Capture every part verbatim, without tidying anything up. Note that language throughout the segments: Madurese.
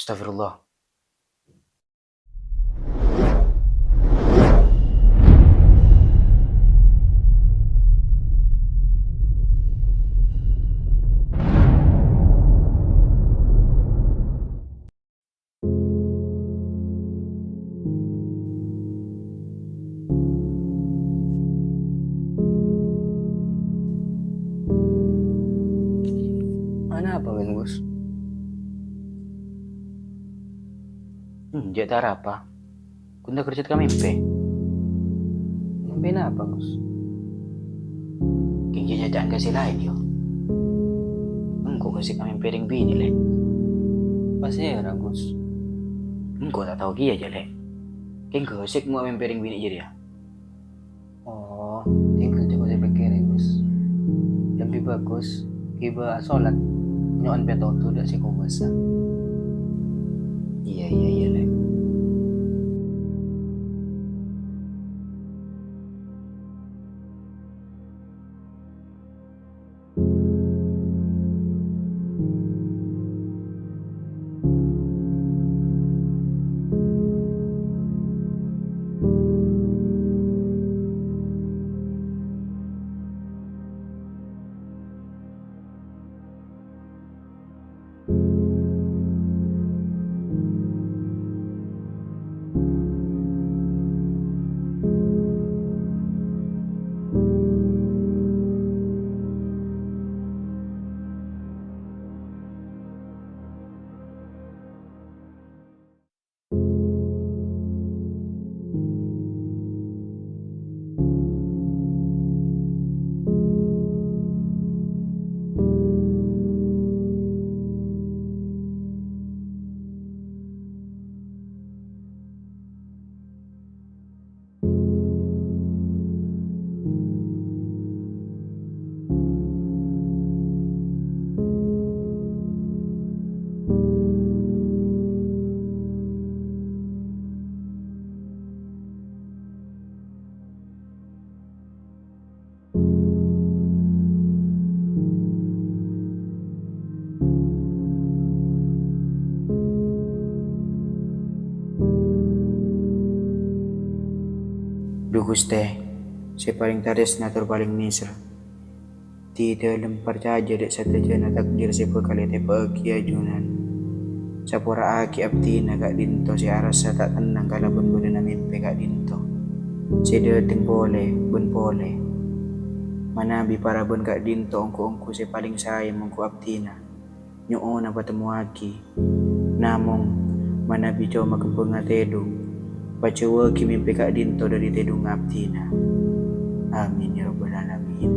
Astagfirullah. Anapa, Gus? Hmm, jhâ' ta' arapa. Ghun ta' kerjhât ka mèmpè. Mèmpè napa, Gus? Kèng jhâ' nyaca'an ka sè laèn, yo. Engko' ghâsèk amèmpè rèng binè', Lè'. Pasèra, Gus? Engko' ta' tao kèya, jhâ', Lè'. Kèng ghâsèk mo' amèmpè rèng binè' jârèya. Oh, tinggal coba saya pikirin, Gus. Lebih bagus, ghibâ asolat, nyo'on pètodhu dâ' sè kobâsa. Iyâ, iyâ, iyâ, Lè'. Dhu Ghustè, sè palèng tarèsna tor palèng nèser. Abdhi dhâlem parcajâ dâ' sadhâjâna takdir sè bhâkal ètepa'aghi ajunan. Sapora'aghi abdhina ka'dinto sè arassa ta' tennang kalabân bâdâna mèmpè ka'dinto. Sè dâteng polè bân polè. Manabi parabân ka'dinto ongghu-ongghu sè palèng saè mongghu abdhina nyo'ona patemmowaghi. Namong, manabi coma kembhângnga tèdung, pajhâuwâghi mèmpè ka'dinto dâri tèdungnga abdhina. Amin, ya rabbal alamin.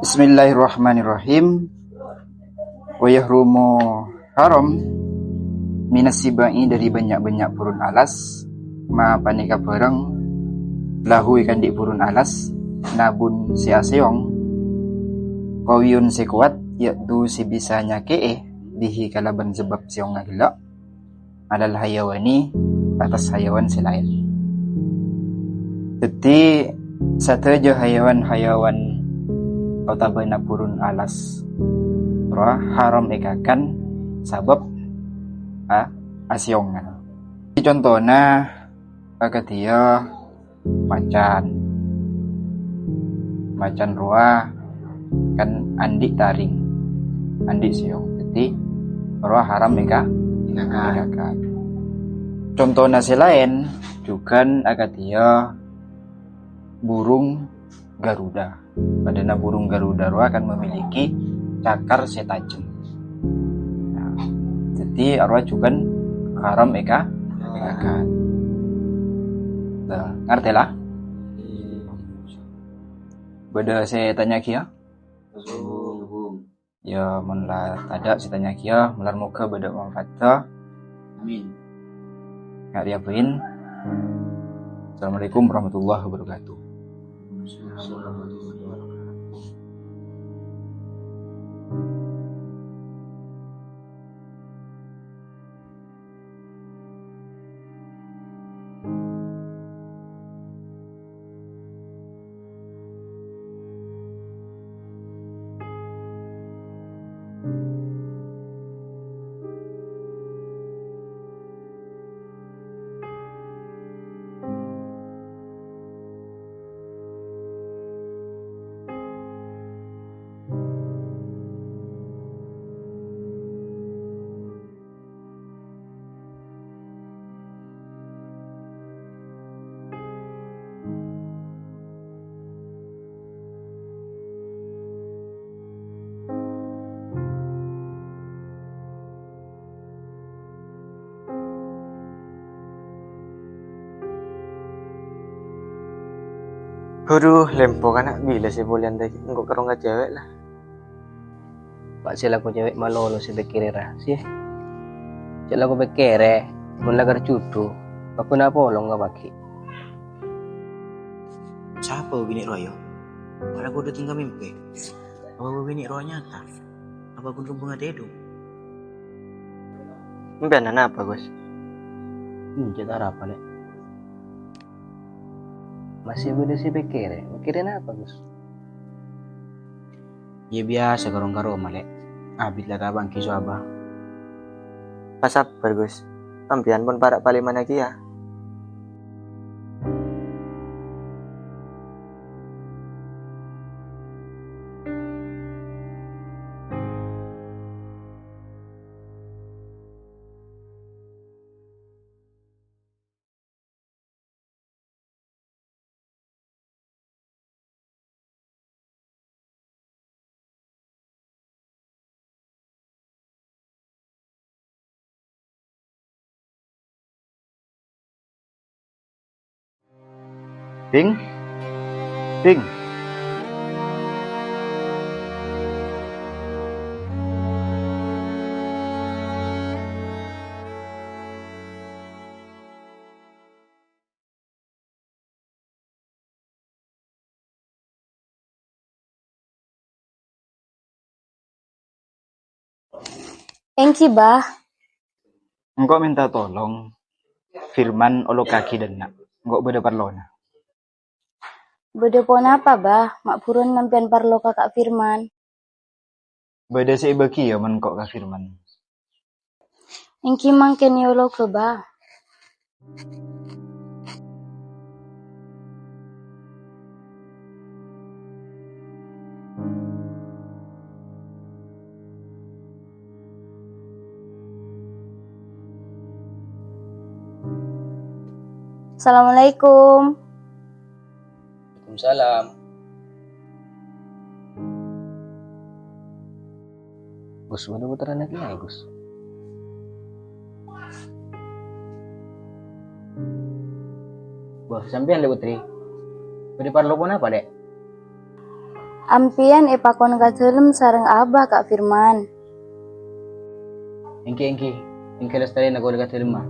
Bismillahirrahmanirrahim. Wa yahrumu haram minas siba'i, dâri bânnya'-bânnya' burun alas, ma panèka bhârâng lahu èkaandi' burun alas, nabun sè asèyong, qawiyun sè kowat, ya'du sè bisa nyakè'è, bihi kalabân sabâb sèyongnga ghellâ', alal hayawani, attas hayawan sè laèn. Dhâddhi, sadhâjâ hayawan-hayawan otabâna burun alas rowa haram èkakan sabâb a-, asèyongan. Contona akadhiyâ macan. Macan rowa kan andi' taring, andi' sèyong. Dhâddhi, rowa haram èka-, èkakan. Contona sè laèn jhughân akadhiyâ burung garuda. Padâna burung garuda rowa kan memiliki cakar sè tajem. Nah, dhâddhi, rowa jhughân haram èka-, èkakan. Nah, ngartè la? Bâdâ sè tanya kèya? Ya, mon la tadâ' sè tanya kèya, malar moghâ bâdâ manfaatta. Amin. Nga' rèya bhâi. Assalamualaikum warahmatullahi wabarakatuh. Adu, lempo kana' bilâ sè polèyan dhâggi', engko' karo ngajhâwâ la. Pa' sè lako cewek malolo sè pèkkèrè ra, sè. Cè' lako pèkkèrè, mon la karjudu, paggun apolong ka pagi'. Sapa binè' rowa, yo? Para kodhu tengka mimpi. Apa binè' rowa nyata? Apa ghun rumbungnga tèdung? Empèyan napa, Gus? Hmm, cè' ta' arapa, Lè'. Masih bâdâ sè pèkkèrè. Pèkkèrè napa, Gus? Iyâ, biyasa ka rong-karoma, Lè'. Abit la ta' bângki soaba. Pasabbhâr, Gus. Sampèyan pon para' palèmana kèya. Ding? Ding? Èngghi, Bah. Engko' mènta tolong, Firman olokaghi dâ' enna'. Engko' bâdâ parlona. Bâdâ ponapa, Bah? Ma' buruwân sampèyan parlo ka Ka' Firman. Bâdâ sè èbâghi, yâ, mon ko' Ka' Firman. Èngghi mangkèn èologâ, Bah. Assalamualaikum. Waalaikumsalam. Gus, bâdâ pottrana kèyaè, Gus. Wah, sampèyan, Lè' Putri. Bâdâ parlo ponapa, Lè'? Ampèyan èpakon ka dâlem sareng Abah, Ka' Firman. Èngghi, èngghi. Èngghi lastarèna kaulâ ka dâlemma.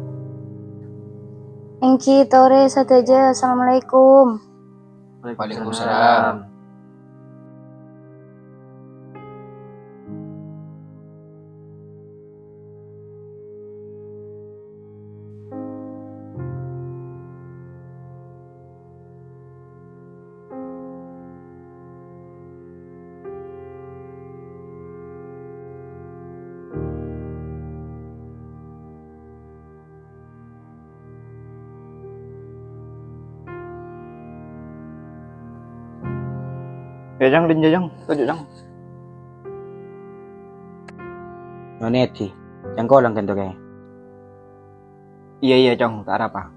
Èngghi, torè sadhâjâ. Assalamualaikum. Waalaikumsalam. Yâ, Cong, dinjâ, Cong. Toju', Cong. Nyo'on èdhi, cangkolang ghânto kaè. Iyâ, iyâ, Cong, ta' arapa.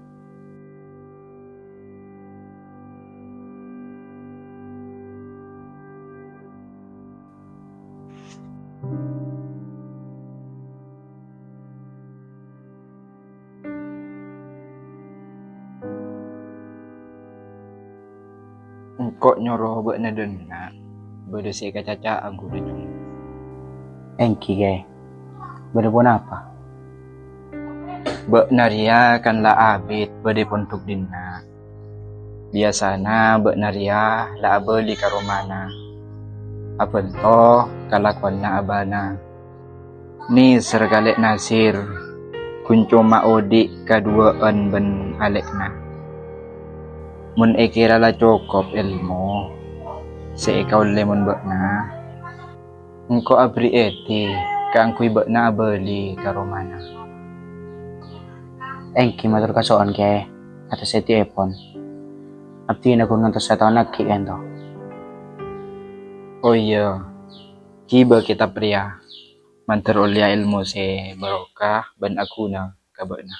Engko' nyoro bâ'na dâ' enna', bâdâ sè èkacaca'a ghuru, Cong. Èngghi, Kaè. Bâdâ ponapa? Bâ'na rèya kan la abit bâdâ è pondhuk dhinna'. Biyasana bâ'na rèya la abâli ka romana, abhânto kalakowanna abâna. Nèser ka Lè' Nasir, ghun coma odi' kaduwâ'ân bân alè'na. Mon èkèra la cokop èlmo sè èkaollè mon bâ'na, engko' aberri' èdhi kaangghuy bâ'na abâli ka romana. Èngghi mator kaso'on, Kaè, atas èdhièpon. Abdhina ghun ngantos sataon aghi' ka'ènto. Oh iyâ, ghibâ kètab rèya. Mandhâr ollèya èlmo sè barokah bân aghuna ka bâ'na.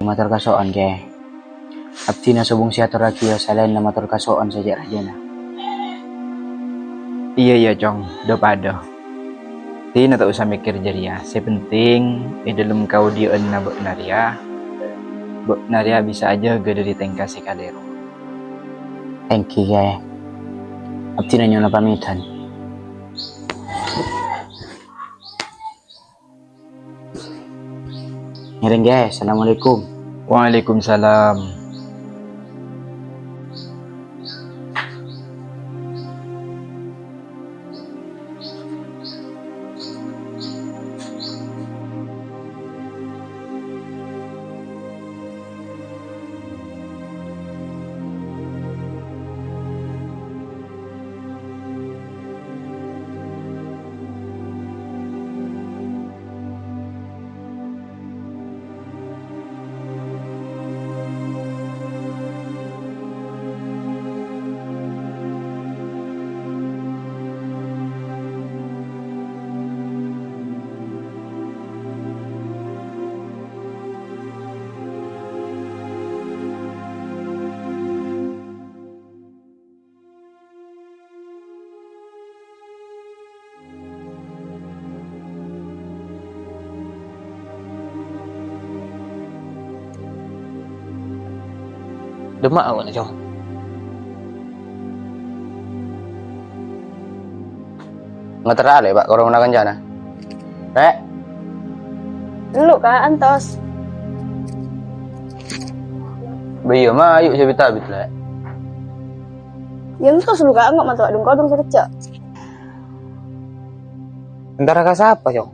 Mator kaso'on, Kaè. Abdhina sobung sè atorraghiyâ salaènna mator kaso'on sè cè' rajâna. Iyâ, iyâ, Cong, dâ-padâ. Tina ta' osa mèkkèr jârèya. Sè penting, è dâlem kaodi'ânna bâ'na rèya, bâ'na rèya bisa ajâgâ dâri tèngka sè kalèro. Èngghi, Kè. Abdhina nyo'ona pamèdhân. Ngèrèng, Kè. Assalamualaikum. Waalaikumsalam. Dâmma'a bâ'na, Cong? Ngaterra alè, Pak, ka orèngnga kancana. Rè'. Ellu, Kak, antos. Bâ iyâ, mayu sè bit-abit, Lè'. Yâ, antos lu, Kak, engko' mantowa dhung-kodhung sakejjhâ'. Entara ka sapa, Cong?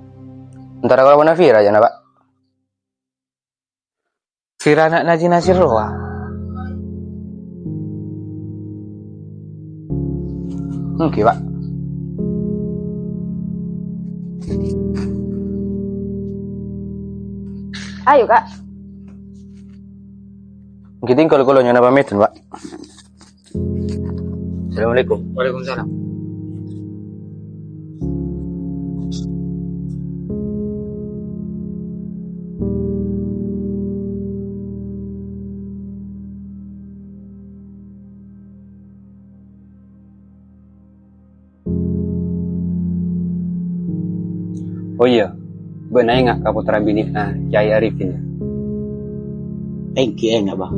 Entara ka lawanna Vira, jâ, na, Pak? Vira ana' Najina sè rowa. Èngghi, Pak. Ayo, Kak. Èngghi, tinggal kaulâ nyo'ona pamèdhân, Pak. Assalamualaikum. Waalaikumsalam. Oh iyâ, bâ'na enga' ka pottra binè'na Kyaè Arifin, yâ? Èngghi enga', Bah.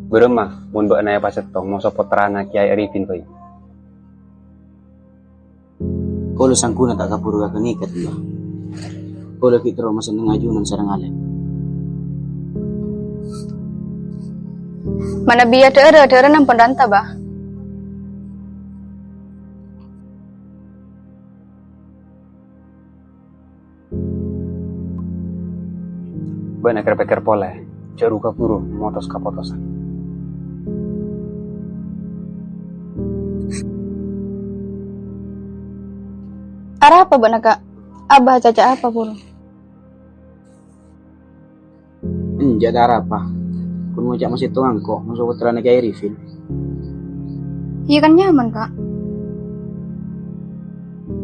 Bârâmma mon bâ'na èpasèttong moso pottrana Kyaè Arifin bhâi? Kaulâ sangghuna ta' kabhuru ka ghânèka, Bah. Kaulâ ghi' terro masenneng ajunan sareng Alè. Manabi adhâ'ârâ, adhâ'ârâ ampon ranta, Bah. Bâ'na kèr-pèkkèr polè, jhâ' ru-kabhuru motos kapotosan. Arapa bâ'na, Kak? Abah acaca apa, Pur? Enjâ' ta' arapa. Kun ngoca' masèttong engko' moso pottrana Kyaè Arifin. Iyâ kan nyaman, Kak.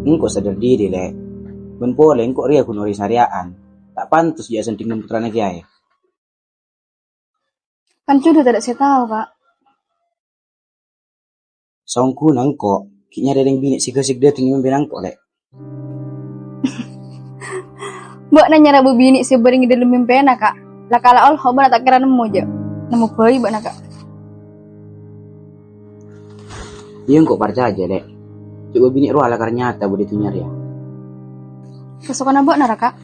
Engko' sadar dhiri, Lè'. Bân polè engko' rèya ghun orèng sarèya'an. Ta' pantes jâ' asandhingan pottrana Kyaè. Kan judhu tadâ' sè tao, Kak. Songghuna engko' ghi' nyarè rèng binè' sè ghâsik dâteng è mèmpèna engko', Lè'. Bâ'na nyarè bâbinè' sè bâdâ è dâlem mèmpèna, Kak. La kala Allah bâ'na ta' kèra nemmo, jâ'. Nemmo bhâi bâ'na, Kak. Iyâ, engko' parcajâ, Lè'. Jâ' bâbinè' rowa lakar nyata bâdâ è dhunnya rèya. Kasokanna bâ'na, ra, Kak.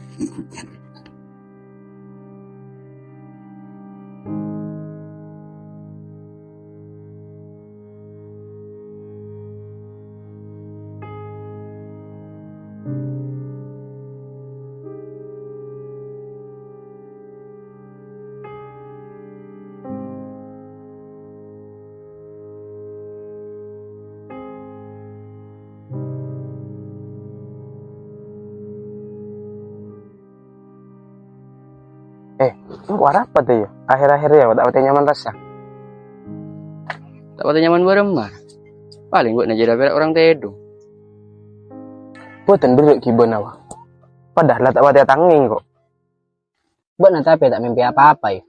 Eh, engko' arapa tè, yâ? Akhèr-akhèr rèya ta' patè nyaman rassa. Ta' patè nyaman bârâmma. Palèng bâ'na jârèya pèra' orèng tèdung. Bhunten berrâ' ghibâna, wa. Padahal la ta' patè atangngè engko'. Bâ'na tapè ta' mèmpè apa-apa, yâ?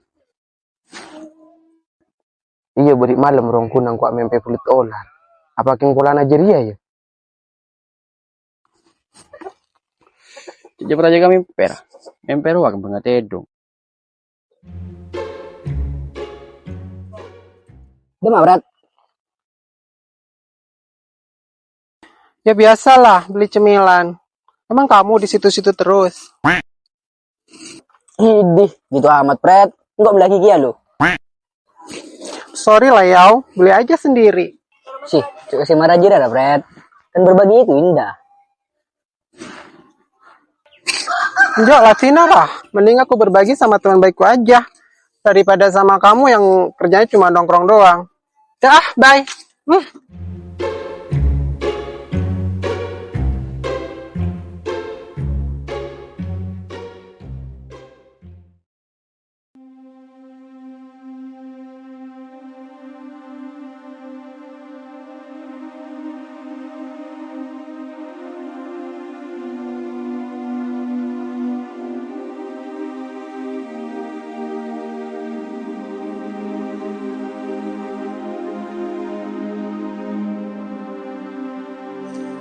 Iyâ, bâdâ malem rongghuna engko' amèmpè bulut olar. Apa kèng polana jârèya, yâ? Cek parcajâ ka mèmpè ra. Mèmpè rowa kembhângnga tèdung. Dimma, Pret? Ya biasalah, beli cemilan. Emang kamu di situ-situ terus? Idih, gitu amat, Pret. Engko' beli lagi kiya, lo. Sorry lah, Yau. Beli aja sendiri. Sih, cuk si marajira, Pret. Kan berbagi itu indah. Enggak lah, Cina lah. Mending aku berbagi sama teman baikku aja. Daripada sama kamu yang kerjanya cuma nongkrong doang. Dah, ah, bye. Hmm.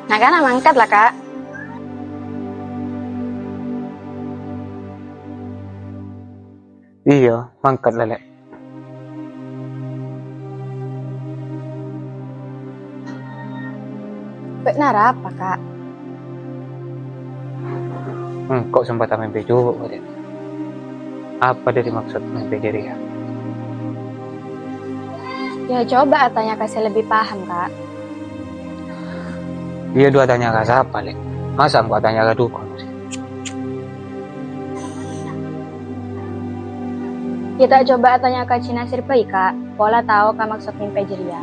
Nah, kan mangkat lah, Kak. Iyâ, mangkat la, Lè'. Bâ'na arapa, Kak? Engko' sempet amèmpè jhuwâ', Lè'. Apa dhâri maksod mèmpè jârèya? Ya, coba atanya ka sè lebih paham, Kak. Iyâ, dhu atanya ka sapa, Lè'? Masa engko' atanya ka dukun? Ya, ta' coba atanya ka Cina Sirbhâi, Kak. Pola tao ka maksod mèmpè jârèya.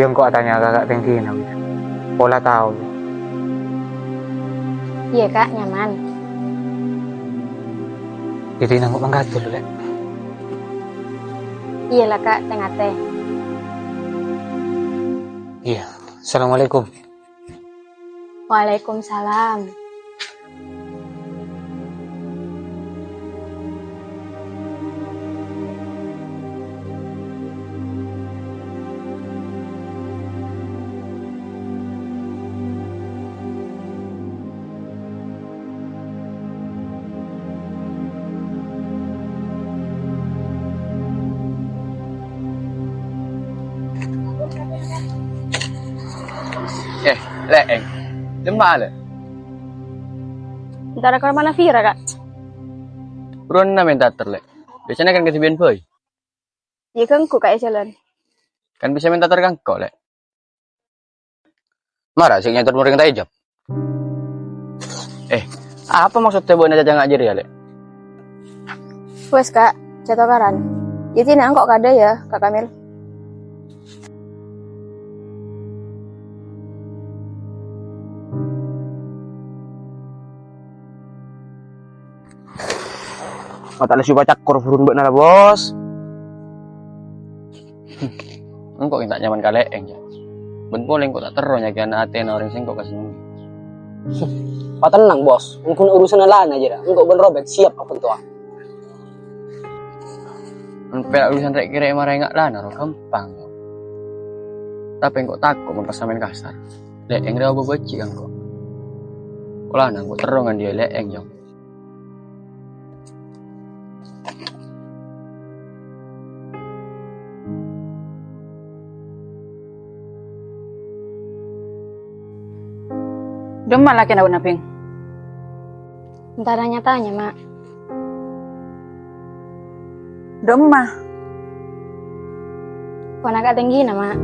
Iyâ, engko' atanya ka Kak Tengkina, Lè'. Pola tao, Lè'. Iyâ, Kak, nyaman. Dhâddhi engko' mangkat ghâllu, Lè'. Iyâ la, Kak, tè-ngatè. Iyâ, assalamualaikum. Waalaikumsalam. Eh, Lè', èng. Dimma, Lè'? Entara ka romana Vira, Kak. Buruanna mènta ater, Lè'. Biasanya kan kasabiyân bhâi. Iyâ, ganggu, Kak, è jhâlân. Kan bisa mènta ater ka engko', Lè'. Mara sè nyator morèng ta' èjâb. Eh, apa maksodda bâ'na cacanga' jârèya, Lè'? Wes, Kak, jhâ' tokaran. Iyâ, dina engko' kadâ, yâ, Kak Kamil. Mata'na sè èpacakkor burun bâ'na la, Bos. Engko' ghi' ta' nyaman ka Lè', èng, jâ. Bân polè engko' ta' terro nyakè'ana atèna orèng sè engko' kasennengngè. Patennang, Bos. Engko' urusanna lana jârèya. Engko' bân Robert siap abhântowa. Mon pèra' urusan rè'-kèrè' maraènga' lana ro ghâmpang, jâ. Tapè engko' tako' mon pas sampèyan kasar. Lè', èng rèya abâbâji ka engko'. Polana engko' terro ngandiya Lè', èng, jâ. Dimma lakèna bâ'na, Bhing? Entara nya-tanya, Ma'. Dimma? Pona Kak Tengkina, Ma'.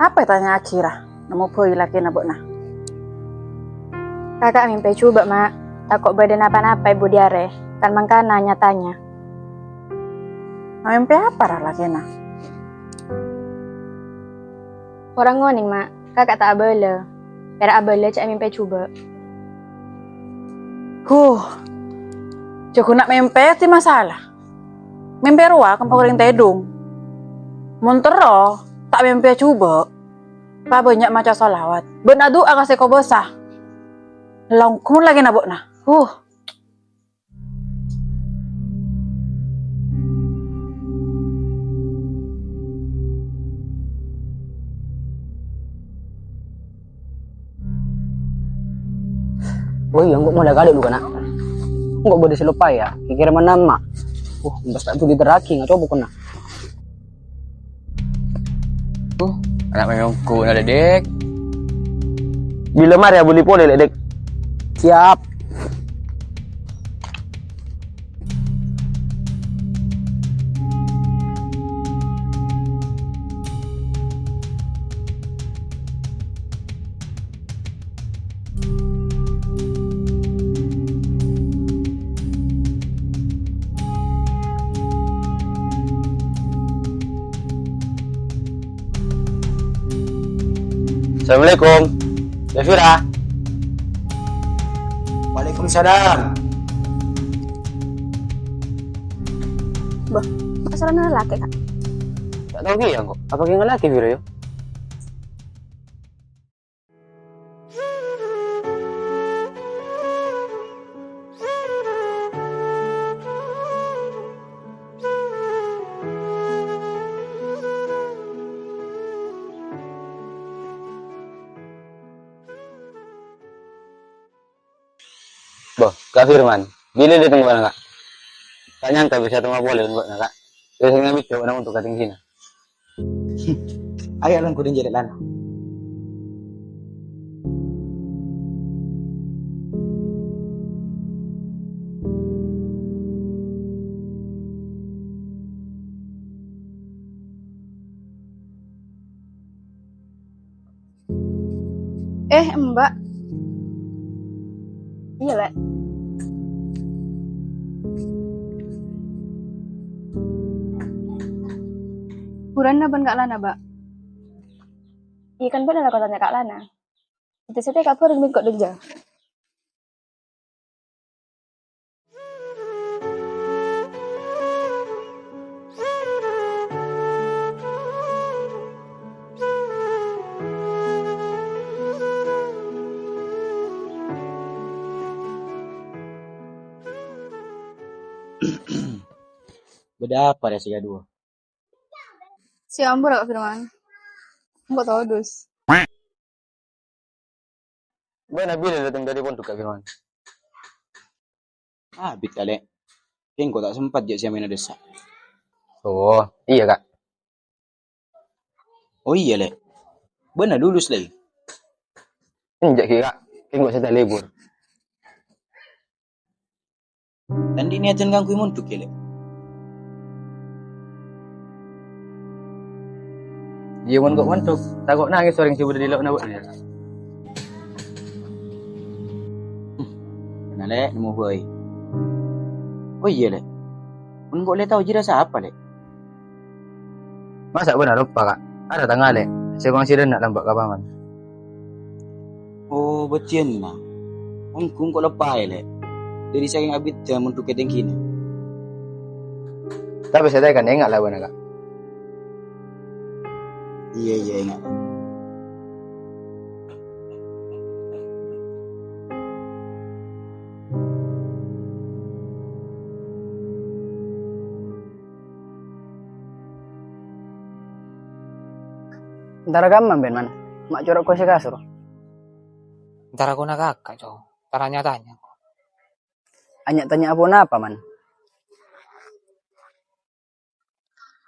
Apa ètanya'aghi, ra? Nemmo bhâi lakèna bâ'na. Kaka' mèmpè jhubâ', Ma'. Tako' bâdâ napa-napa è budi arè, kan mangkana nya-tanya. Mèmpè apa, ra, lakèna? Orèng ngonèng, Ma'. Kaka' ta' abâlâ. Pèra' abâlâ cè' mèmpè jhubâ'. Huh. Jhâ' ghun na' mèmpè dhâddhi masalah. Mèmpè rowa kemma orèng tèdung. Mon terro, ta' mèmpè jhubâ'. Pabânnya' maca shalawat. Bân adu'a ka sè kobâsa. Longghung lakèna bâ'na. Huh. Oh iyâ, engko' molè kalè lu kana'. Engko' bâdâ sè loppaè yâ, kèkèrèman nama. Uh, bâs ta' dhuli terraghi, ngaco bukunna. Uh, ana' mèmèngko na, Lè', Dek. Bilâ marè abâli polè, Lè', Dek? Siap. Assalamualaikum. Dâ' Vira. Waalaikumsalam. Bâh, masalana lalakè, Kak? Ta' tao kèya, engko'. Apa kèya lalakè, Vira, yâ? Bâh, Kak Firman, bilâ dâteng bâ'na, Kak? Ta' nyangka bisa temmo polè bân bâ'na, Kak. Terros ngabit bâ'na untuk katènggina. Ayo, lan, kudin jadi, lan. Eh, Mbak. Iyâ, Lè'. Burâna bân Kak Lana, Mbak. Iyâ, kan bâ'na la kotanya Kak Lana. Sèttè-sèttè kabhâr mèngko' dâ' iyâ. Bâdâ apa rè sè kaduwâ? Sè ampon, Kak Firman. Engko' todus. Bâ'na bilâ dâteng dâri pondhuk, Kak Firman? Abit, Lè'. Kèng engko' ta' sempat jâ' sè amèna dâssa'. Oh, iyâ, Kak. Oh iyâ, Lè'. Bâ'na lulus, Lè'? Enjâ' ghi, Kak. Kèng engko' sè ta' lebur. Andi' niatan ngangghuy mondhuk, yâ, Lè'? Iyâ, mon kok mondhuk, tako' nangès orèng sè bâdâ è lo'na bâ'na, yâ. Nah, Lè', nemmo bhâi. Oh iyâ, Lè'. Mon kok Lè' tao jârèya sapa, Lè'? Masa' bâ'na loppa, Kak? Arèya tang Alè', sè bângsi dâ' enna' lambâ' ka Paman. Oh, bâjiyânna. Ongghu engko' loppaè, Lè'. Dâri sakèng abiddhâ mondhuk è tèngghina. Tapè satèya kan enga' la bâ'na, Kak. Iyâ, iyâ, enga'. Entara kamma bâ'en, Man? Ma' coro' kowa sè kasor. Entara kona kaka, Cong. Entara nya-tanya. Anya-tanya aponapa, Man?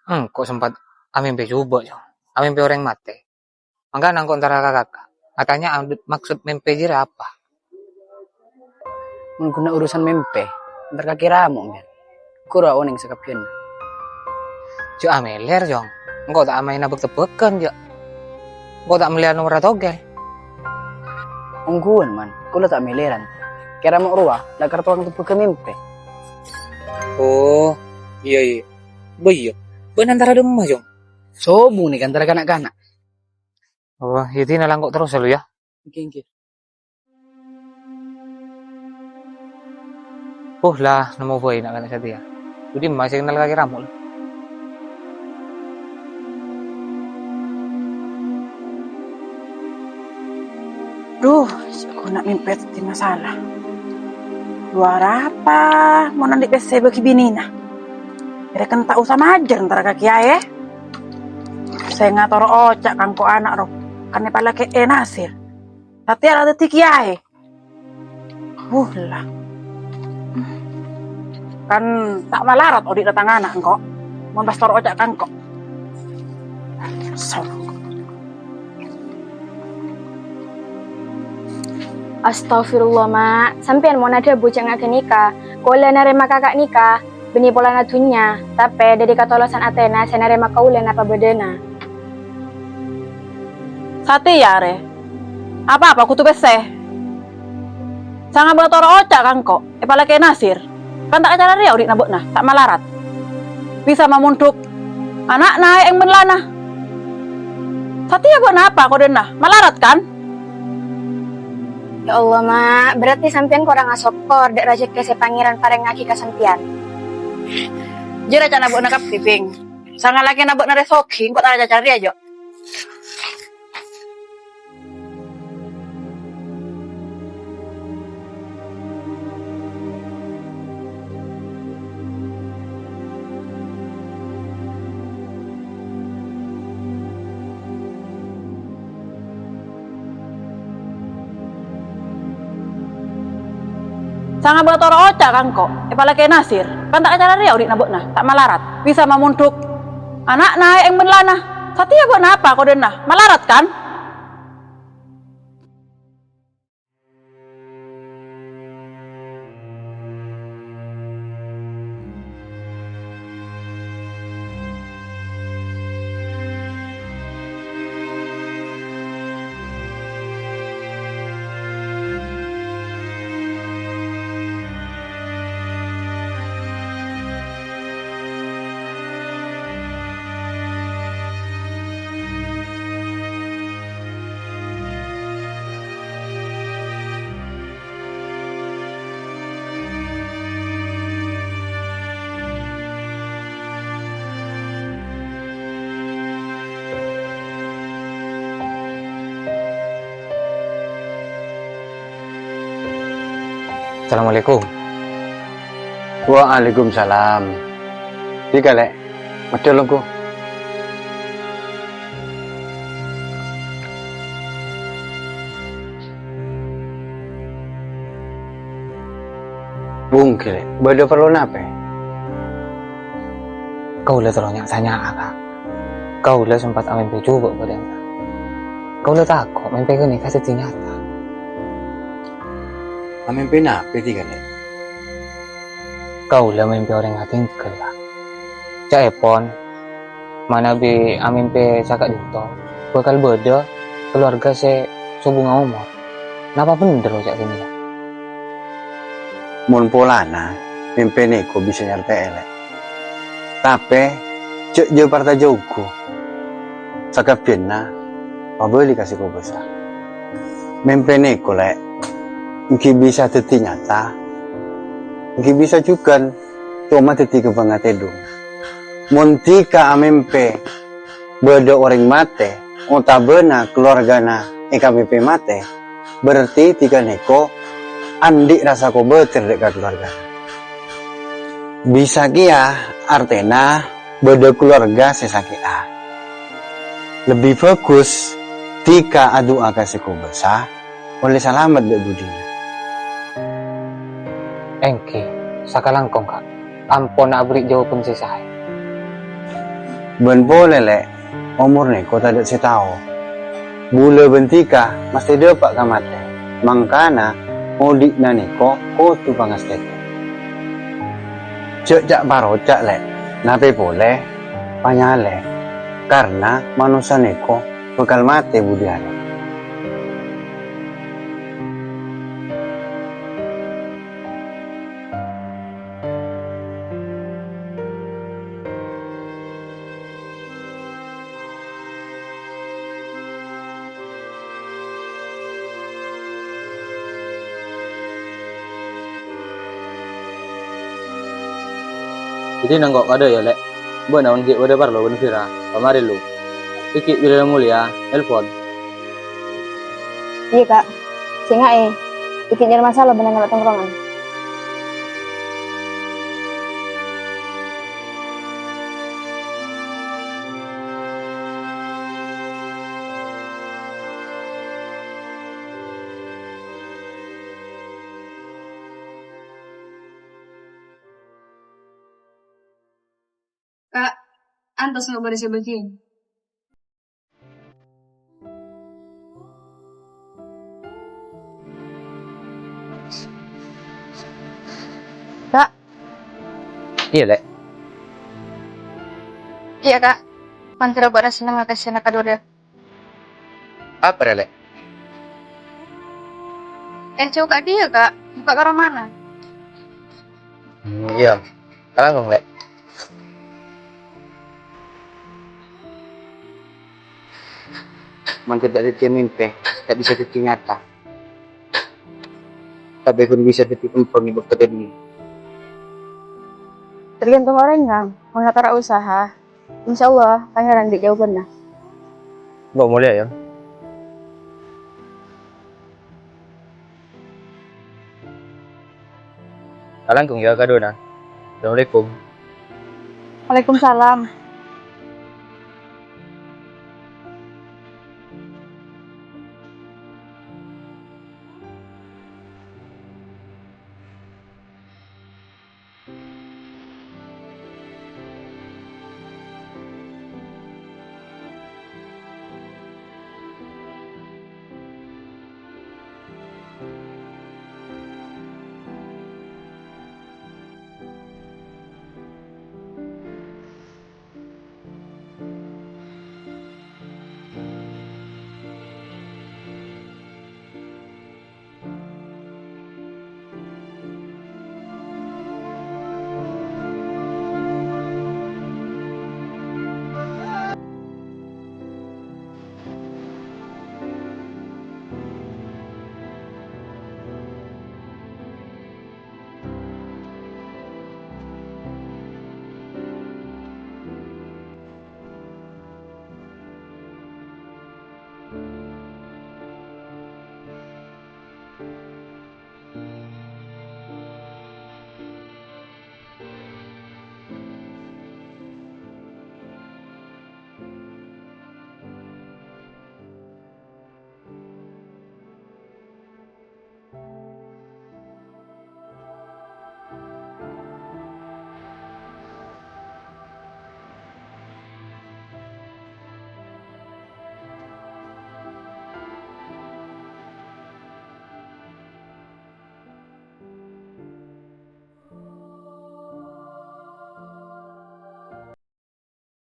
Engko' sempat amèmpè jhubâ', Cong. Amèmpè orèng matè. Mangkana engko' entara ka kaka. Atanya maksud mèmpè jârèya apa? Mon ghuna urusan mèmpè, entar kakè ramo, Mbèn. Ghuru onèng sakabbhiyânna. Jhâ' amèlèr, Cong. Engko' ta' amaèna bâk-tebbhâghân, jhâ'. Engko' ta' mellèya nomerra togel. Ongghuwân, Man. Kaulâ ta' mèlèran. Kèra mo' rowa, la' kartowang tebbhâghâ mèmpè. Oh, iyâ, iyâ. Bâ iyâ. Bâ'na entara dâmma, Cong? Sobung nèka entara ka na'-kana'. Oh, iyâ, dina la engko' terros lu, yâ. Èngghi, èngghi. Puh, la, nemmo bhâi na'-kana' satèya. Budi emma sè kennal kakè ramo, la. Dhu, sè ghuna mèmpè dhâddhi masalah. Lu arapa mon andi' pèssè bâgi binèna? Rèken ta' osa majâr entara ka kèyaè. Sè ngatoro' oca' ka engko' ana' ro, kan èpalakè'è Nasir. Satèya la dhâddhi kèyaè. Wuh, la. Kan ta' malarat odi'na tang ana' engko'. Mon pas toro' oca' ka engko'. Soro. Astaghfirullah, Ma'. Sampèyan mon adhâbu jhâ' ngaghânika. Kaulâ narèma kaka' nèka bânnè polana dhunnya, tapè dhâri katolosan atèna sè narèma kaulâ napa bâdâna. Satèya, rè. Apa-apa kodhu pèssè. Sanga bâ' toro' oca' ka engko', èpalakè Nasir. Kan ta' acara rèya odi'na bâ'na, ta' malarat. Bisa mamondhuk ana'na è bân lana. Satèya bâ'na apa kodâna? Malarat, kan? Ya Allah, Ma', berarti sampèyan korang asokkor dhâ' rajhekkè sè Pangèran parèngngaghi ka sampèyan. Jârèya ca'na bâ'na kabbhi, Bhing. Sanga lakèna bâ'na rè soghi, engko' ta' acara rèya, jâ'. Sanga bâ' toro' oca' ka engko', èpalakè Nasir. Kan ta' acara rèya odi'na bâ'na, ta' malarat. Bisa mamondhuk ana'na è bân lana. Satèya bâ'na apa kodâna? Malarat, kan? Assalamualaikum. Waalaikumsalam. Dhika, Lè'. Maddhâ longghu. Bhung, Lè', bâdâ parlo napè? Kaulâ terro nya'-sanya'a, Ka'. Kaulâ sempat amèmpè jhuko' bâdâna. Kaulâ tako' mèmpè ghânèka dhâddhi nyata. Amèmpè napè, dhika, Lè'? Kaulâ mèmpè orèng atèngghâl, Ka'. Ca'èpon, manabi amèmpè sè ka'dinto, bhâkal bâdâ kalowarga sè sobungnga omor. Napa bhendher oca' ghânèka? Mon polana, mèmpè nèko bisa nyartè'è, Lè'. Tapè, jhâ' jhâ' parcajâ ongghu. Sakabbhiyanna pabâli ka sè kobâsa. Mèmpè nèko, Lè', èngghi bisa dhâddhi nyata, èngghi bisa jhughân coma dhâddhi kembhângnga tèdung. Mon dhika amèmpè bâdâ orèng matè otabâna kalowargana èkamèmpè matè, berarti dhika nèko andi' rasa kobâtèr dhâ' ka kalowargana. Bisa kèya artèna bâdâ kalowarga sè sakè'a. Lebbi bhâghus dhika adu'a ka sè kobâsa, ollè salamet dhâ' budina. Èngghi, sakalangkong, Ka'. Ampon aberri' jâwâbhân sè saè. Bân polè, Lè', omor nèko tadâ' sè tao. Bulâ bân dhika mastè dâpa' ka matè, mangkana odi'na nèko kodhu pangastètè. Jhâ' ca'-paroca', Lè', napè polè, panyalè, karna manossa nèko bhâkal matè budhi arè. Dhâddhi nangko' kadhâ' yâ, Lè'. Bâ'na mon ghi' bâdâ parlo bân Vira, pamarè lu. Èngghi bilâ la molèya, nelpon. Iyâ, Ka'. Sènga' è, èngghi nyarè masalah bân ana' tongkrongan. Ka', antos nga' bârâs bâgiyân. Ka'. Iyâ, Lè'. Iyâ, Ka'. Mandhâr bâ'na sennengnga ka sèna kadhâddhiyâ. Apa rè, Lè'? Ènjhâ ka'dhiyâ, Ka'. Buka ka romana. Hmm, iyâ. Kalangkong, Lè'. Mangkèn ta' dhâddhiyâ mèmpè, ta' bisa dhâddhi nyata. Tapè ghun bisa dhâddhi kembhâng è bâkto dhâddhiyâ. Tergantung orèngnga, mon la tara usaha, insyaallah Pangèran andi' jhâwâbhânna. Engko' molèya, yâ. Kalangkong, yâ, kadhâna. Assalamualaikum. Waalaikumsalam.